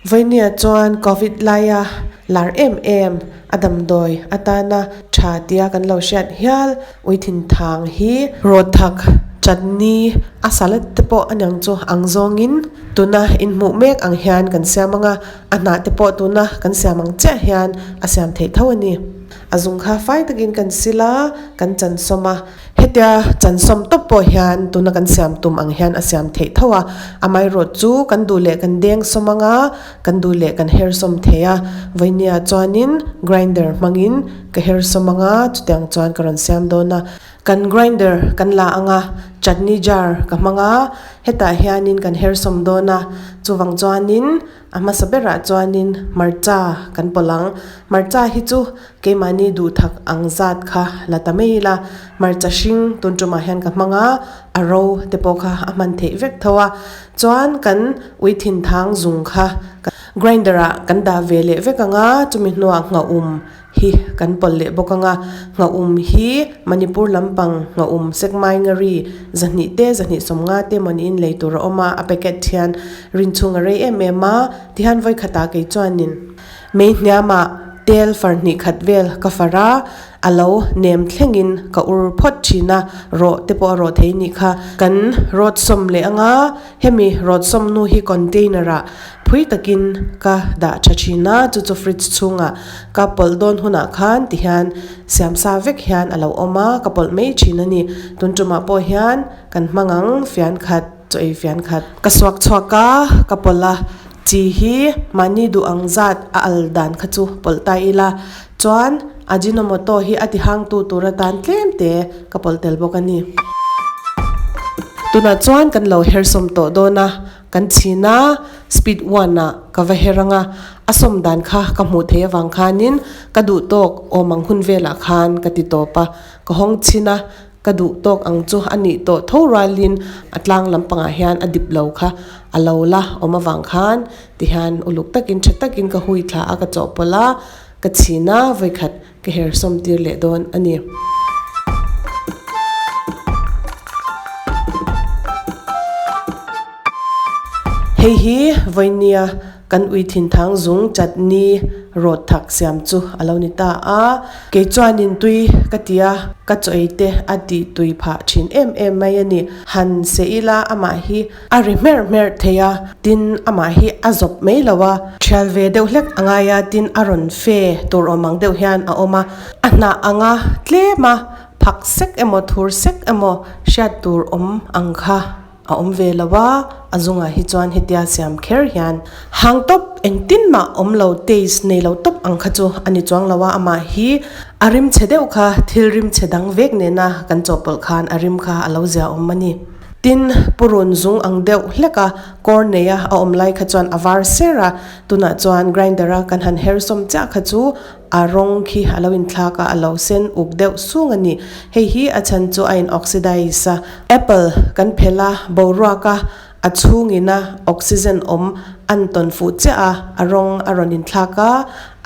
Vainia chuan Covid laia lar em em a damdawi atana tha tia kan lo hriat hial Uithinthang hi rawthak chutney a salad te pawh a niang chu ang zawngin tuna inhmuh mek ang hian kan siam ang a, a hnah te pawh tuna kan siam ang chiah hian a siam theih tho a ni. A zung kha fai takin kan sil a, kan chan sawm a. Hetia chan sawm tawp pawh hian tuna kan siam tum ang hian a siam theih tho a. Amaherawh chu kan duh leh kan deng sawm ang a, kan duh leh kan her sawm thei a. Vawinia chuanin grinder hmangin ka her sawm ang a, chutiang chuan ka rawn siam dawn a. Kan grinder kan la ang a, chutney jar ka hmang a, hetah hianin kan her sawm dawn a. Chuvang chuanin A hmasa berah chuanin hmarcha kan pawlh ang. Hmarcha hi chu keimahni duhthak ang zat kha la ta mai ila. Hmarcha hring tun tumah hian ka hmang a, a ro te pawh kha a hman theih vek tho a. Chuan kan ui thinthang zung kha grinder ah kan dah ve leh vek ang a, chumi hnuah nghaum hi kan pawlh leh bawk ang a, nghaum hi Manipur lampang nghaum Sekmaingari zahnih te zahnih sawmnga te mawniin lei tur a awm a, a packet hian rin chhung a rei em em a, tihian vawikhatah kei chuanin mei hniamah tel far hnih khat vel ka far a, a lo nem thlengin ka ur phawt thin a, rawh te pawh a rawh thei nih kha kan rawt sawm leh ang a, hemi rawt sawm nu hi container ah Phui takin ka dah tha thin a, chu chu fridge chhungah ka pawlh dawn hunah khan tihian siam sa vek hian a lo awm a, ka pawlh mai thin a ni. Tun tumah pawh hian kan hmang ang fian khat, chaw ei fian khat. Ka suak chhuak a, ka pawlh a, chi hi mahni duh ang zat a al dan kha chu pawlh ta ila, chuan Ajinomoto hi a tihangtu tur atan tlem te ka pawlh tel bawk a ni. Tunah chuan kan lo hersawm tawh dawn a. Kan chhin a, speed one ah ka va her ang a, a sawm dan kha ka hmuh theih avang khanin ka duh tawk awm ang hun velah khan ka ti tawp a, ka hawng chhin a, ka duh tawk ang chu a nih tawh tho rualin a tlang lampangah hian a dip lo kha a lo la awm avang khan tihian uluk takin tha takin ka hui thla a, ka chawhpawlh a, ka chhin a, vawikhat Ka her sawm tir leh dawn a ni. Hei hi vawinia kan ui thinthang zung chutney rawt thak siam chu a lo ni ta a. Kei chuanin tui ka ti a, ka chaw ei te a tih tui phah thin em em mai a ni. Han se ila amah hi A ri hmerh hmerh thei a, tin amah hi a zawp mai lo a, thial ve deuh hlek a ngai a, tin a rawn fe tur awm ang deuh hian a awm a, a hnah anga tlem a, phak sek emaw thur sek emaw hriat tur awm ang kha a awm ve lo a, a zungah hi chuan hetia siam kher hian hang tawp engtin mah awm lo taste nei lo tawp ang kha chu a ni chuang lo a, amah hi a rim chhe deuh kha thil rim chhe dang vek nena kan chawhpawlh khan a rim kha a lo zia awm a ni. Tin, purun zung ang deuh hlek a, kawr nei a a awm lai kha chuan a var ser a, tunah chuan grinder a kan han her sawm chiah kha chu a rawng khi a lo inthlak a, a lo sen uk deuh sung a ni. Hei hi a chhan chu a in oxidize a, apple kan phelh a, boruak a a chhungin a oxygen awm an tawn fuh chiah a, a rawng a rawn inthlak a,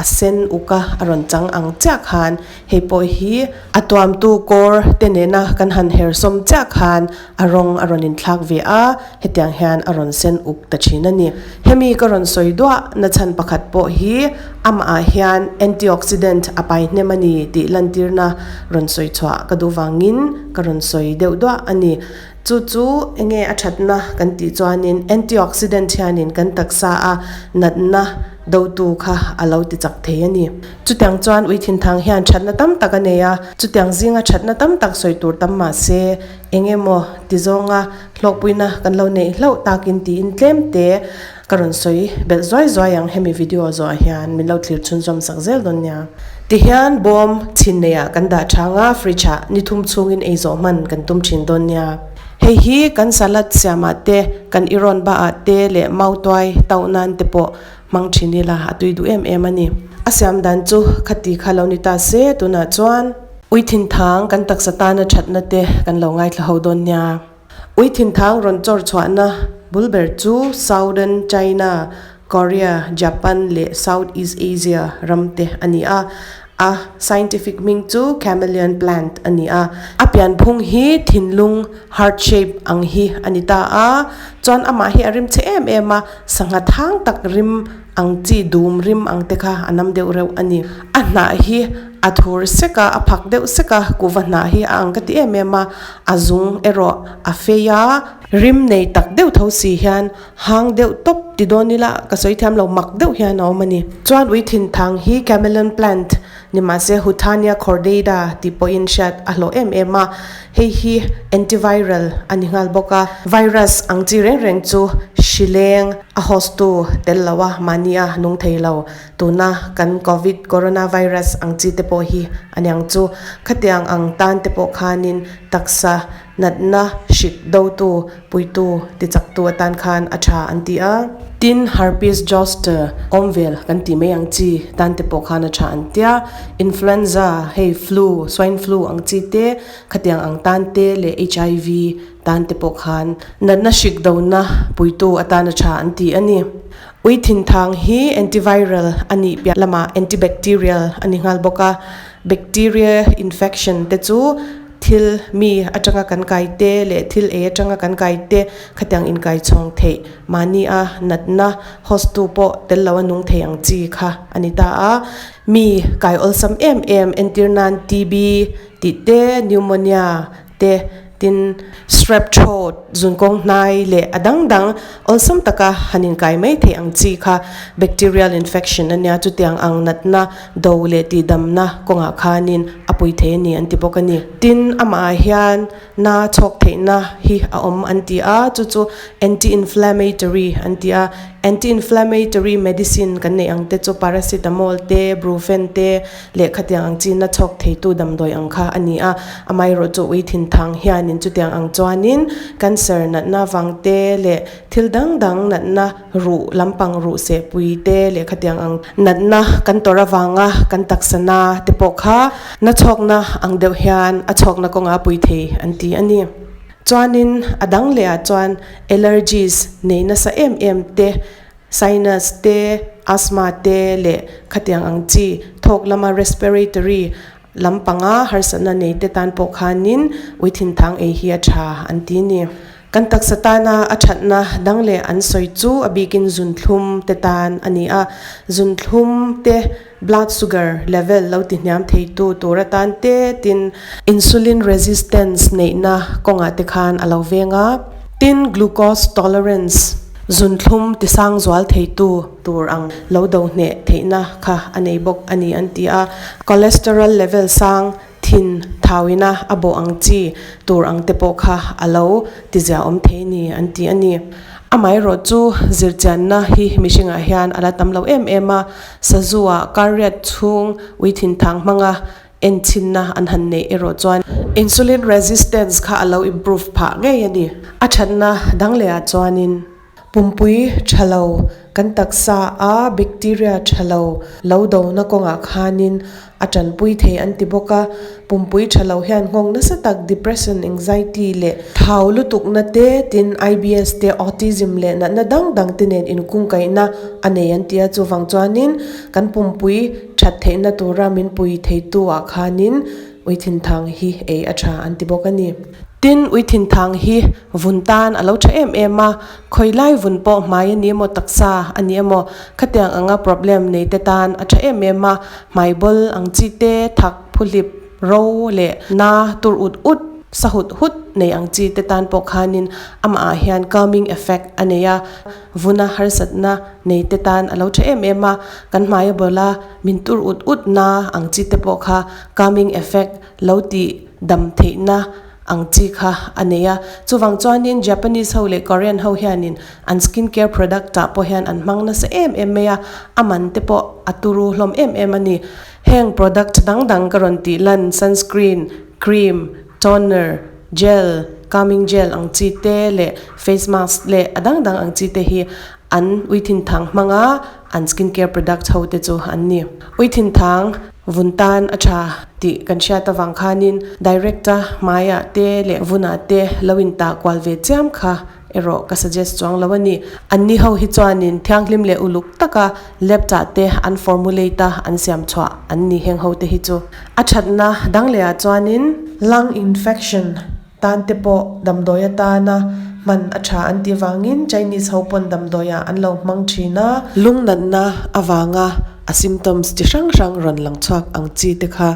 a sen uk a, a rawn chang ang chiah khan Hei pawh hi a tuamtu kawr te nena kan han her sawm chiah khan a rawng a rawn inthlak ve a, hetiang hian a rawn sen uk ta thin a ni. Hemi ka rawn sawi duah na chhan pakhat pawh hi amahah hian antioxidant a pai hnem a ni tih lantirna rawn sawi chhuah ka duh vangin ka rawn sawi deuh duah a ni. Chu chu enge a thatna kan tih chuanin antioxidant hianin kan taksa a natna dotu kha a lo ti chak thei a ni. Chutiang chuan ui thinthang hian thatna tam tak a nei a, chutiang zinga thatna tam tak sawi tur tam mah se eng emaw ti zawnga hlawkpuina kan lo neih hlauh takin tiin tlem te ka rawn sawi belh zuai zuai ang hemi video zawhah hian min lo thlir chhunzawm sak zel dawn nia. Tihian bawm chhin neiah kan dah chang a, fridge ah ni thum chhungin ei zawh hman kan tum thin dawn nia. Hei hi kan salad siamah te, kan irawn baah te leh mautuai tauh nan te pawh Hmang thin ila a tui duh em em a ni. A siam dan chu khati kha lo ni ta se tunah chuan ui thinthang kan taksa tana thatna te kan lo ngaithla ho dawn nia. Ui thinthang rawn chawr chhuahna bul ber chu Southern China, Korea, Japan leh South East Asia ram te a ni a. A scientific hming chu chameleon plant a ni a. A pianphung hi thinlung heart shape ang hi a ni ta a. Chuan amah hi a rim chhe em em a, sangha thang tak rim ang chi dum rim ang te kha a nam deuh reuh a ni. A hnah hi a thur sek a, a phak deuh sek a, kuhva hnah hi a ang ka ti em em a, a zung erawh a fei a. Rim nei tak deuh tho si hian hang deuh tawp ti dawn ila ka sawi thiam lo mak deuh hian a awm a ni. Chuan ui thinthang hi Camelon plant ni mahse Houttuynia cordata tih pawhin hriat a hlawh em em a, hei hi antiviral a ni nghal bawk a. Virus ang chi reng reng chu hri leng a host tu tel lo a mahni a nung thei lo. Tuna kan Covid coronavirus ang chi te pawh hi a niang chu. Khatiang ang tan te pawh khanin taksa Natna hrik dotu, puitu, tichaktu atan khan a tha an ti a. Tin, herpes zoster, awmvel kan tih mai ang chi tan te pawh khan a tha an tia. Influenza, hei flu, swine flu ang chi te, khatiang ang tan te leh HIV tan te pawh khan natna hrik dona puitu atan a tha an ti a ni. Ui thinthang hi antiviral a nih piah lamah antibacterial a ni nghal bawk a. Bacteria infection te chu Thil mi atanga kan kai te leh thil ei atanga kan kai te khatiang inkai chhawng theih mahni a natna host tu pawh tel lo a nung thei ang chi kha a ni ta a. Mi kai awlsam em em entir nan TB tih te, pneumonia te, tin strep throat, zunkawng hnai leh a dang dang awlsam taka han inkai mai theih ang chi kha bacterial infection a nia chutiang ang natna Do leh tihdamna kawngah khanin a pui thei a ni an ti bawk a ni. Tin, amahah hian na chhawk theihna hi a awm an ti a, chu chu anti-inflammatory an ti a. Anti-inflammatory medicine kan neih ang te chu paracetamol te, brufen te leh khatiang ang chi na chhawk theitu damdawi ang kha a ni a. Amaherawh chu ui thinthang hianin chutiang ang chuanin cancer natna vang te leh thil dang dang natna Ruh lampang ruh sehpui te leh khatiang ang natna kan tawrh avanga kan taksa na te pawh kha na chhawkna ang deuh hian a chhawkna kawngah a pui thei an ti a ni. Chuanin a dang leh ah chuan allergies nei nasa em em te, sinus te, asthma te leh khatiang ang chi thawk lama respiratory lampanga harsatna nei te tan pawh khanin uithinthang ei hi a tha an ti a ni. Kan taksa tana a thatna dang leh an sawi chu a bikin zunthlum te tan a ni a, zunthlum te blood sugar level lo ti hniam theitu tur atan te tin insulin resistance neihna kawngah te khan a lo veng a, tin glucose tolerance zunthlum tisang zual theitu tur ang lo do hneh theihna kha a nei bawk a ni an ti a, cholesterol level sang Thin thauina a bawh ang chi tur ang te pawh kha a lo ti zia awm thei ni an ti a ni. Amaherawh chu zirchianna hi mihringah hian a la tam lo em em a, sazu-ah karriat chhung ui thinthang hmanga enchinna an han neih erawh chuan insulin resistance kha a lo improve phah ngei a ni. A thatna dang lehah chuanin. Pumpui tha lo, kan taksa a bacteria tha lo lo dona kawngah khanin a tanpui thei an ti bawk a. Pumpui tha lo hian nghawng nasa tak depression, anxiety leh thau lutukna te, tin IBS te, autism leh natna dang dang te nen inkungkaihna a nei an ti a. Chuvang chuanin kan pumpui that theihna tura min pui theitu ah khanin Uithinthang hi ei a tha an ti bawk a ni. Tin, uithinthang hi vun tan a lo tha em em a, khawi lai vun pawh hmai a ni emaw taksa a ni emaw khatiang anga problem nei te tan a tha em em a, hmai bawl ang chi te, thak, phuhlip, ro leh na tur ut ut, sa hut hut nei ang chi te tan pawh khanin amah ah hian calming effect a nei a, vuna harsatna nei te tan a lo tha em em a, kan hmai a bawl a, min tur ut ut na ang chi te pawh kha calming effect lo tih dam theihna ang chi kha a nei a. Chuvang chuanin Japanese ho leh Korean ho hianin an skin care product ah pawh hian an hmang nasa em em mai a, a man te pawh a turu hlawm em em a ni. Heng product dang dang ka rawn tih lan sunscreen, cream, toner, gel, calming gel ang chi te leh face mask leh a dang dang ang chi te hi an uithinthang hmanga an skin care product ho te chu an ni. Uithinthang Vun tan a tha tih kan hriat avang khanin direct-a hmaiah te leh vunah te lo intah kual ve chiam kha. erawh ka suggest chuang lo a ni. Anni ho hi chuanin thianghlim leh uluk taka lepcha te an formulate a an siam chhuah an ni heng ho te hi chu. A thatna dang leh ah chuanin lung infection tan te pawh damdawi atana hman a tha an tih vangin Chinese ho pawn damdawi ah an lo hmang thin a. Lung natna avanga a symptoms chi hrang hrang rawn lang chhuak ang chi te kha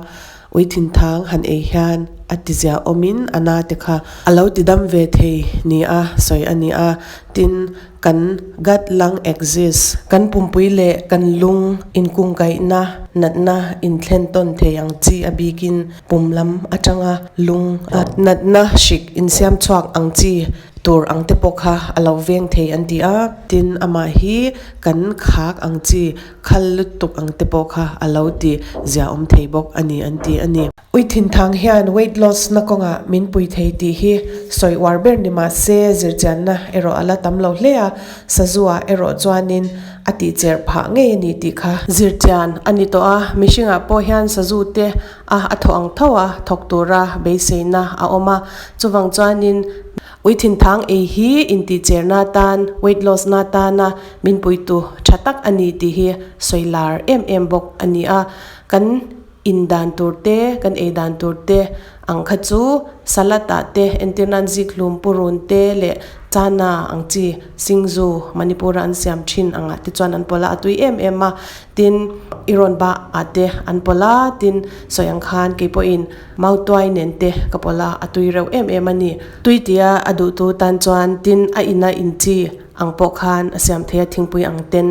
Ui thinthang han ei hian a tizia awmin a na te kha a lo ti dam ve thei ni a sawi a ni a, tin kan gut lung axis, kan pumpui leh kan lung inkungkaihna natna inthlen tawn thei ang chi a bikin pum lam atanga lung a natna hrik insiam chhuak ang chi tur ang te pawh kha a lo veng thei an ti a, tin amah hi kan khak ang chi Khal lutuk ang te pawh kha a lo ti zia awm thei bawk a ni an ti a ni. Ui thinthang hian weight loss na kawngah min pui thei tih hi sawi uar ber ni mah se zirchianna erawh a la tam lo hle a, sazu ah erawh chuanin a tih cher phah ngei a ni tih kha zirchian a ni tawh a, mihringah pawh hian sazu te a a thawh ang tho a thawk tura beiseina a awm a, chuvang chuanin Ui thinthang ei hi intihcherna atan, weight loss na atana min puitu tha tak a ni tih hi sawi lar em em bawk a ni a. Kan in dan tur te, kan ei dan tur te ang kha chu salad ah te entir nan zikhlum, purun te leh chana ang chi singzu Manipur a an siam thin ang ah te chuan an pawlh a, a tui em em a. Tin, i rawn bah ah te an pawlh a, tin sawi ang khan keipawhin Mautuai nen te ka pawlh a, a tui reuh em em a ni. Tui tia a duhtu tan chuan tin a ina inchi ang pawh khan a siam thei a thingpui ang ten.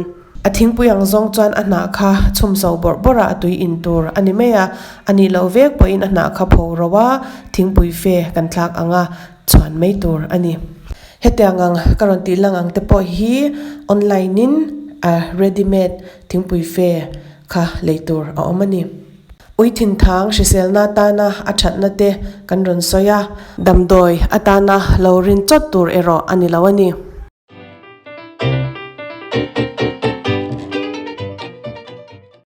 A thingpui ang zawng chuan a hnah kha chhum so bawrh bawrh a a tui in tur a ni mai a, a nih loh vek pawhin a hnah kha pho ro a, thingpui fe kan thlak ang a chhuan mai tur a ni. Hetiang ang ka rawn tih lang ang te pawh hi online in a ready made thingpui fe kha lei tur a awm a ni. Ui thinthang hriselna atana a thatna te kan rawn sawi a, damdawi atana lo rin chawt tur erawh a ni lo a ni.